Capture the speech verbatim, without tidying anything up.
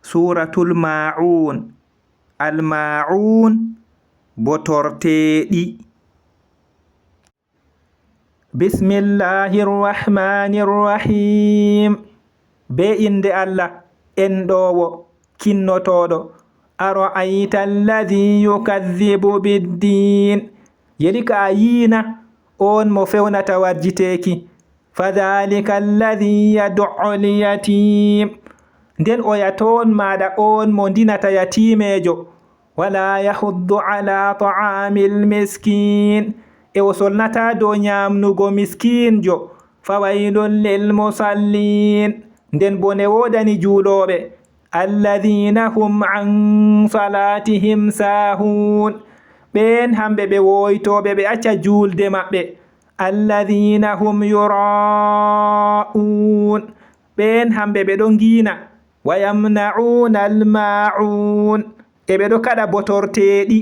Suuratul Maa'uun. Al-Maa'uun, botorteeɗi. Bismillahir Rahmanir Rahim. Bee innde Allah, enɗoowo, kinnotooɗo. Ara'ayta alladhi yukadhdhibu bid-din. Yeli ka a yiina oon mo fewnata warjiteeki. Fadhalika alladhi yad'u al-yatim. Nden oya toon maaɗa oon mo ndinata yatiimeejo. Wala yahuddu ala ta'amil miskin. E o solnataa dow nyaamnugo miskiinjo. Fawaylun lil musallin. Nden bone woodani juulooɓe. Alladhina hum an salatihim sahun. Ɓeen hamɓe ɓe woytooɓe ɓe acca juulde maɓɓe. Alladhina hum yura'un. Ɓeen hamɓe ɓe ɗo ngiina. Wa yamna'una al-ma'un. E ɓe ɗo kaɗa botorteeɗi.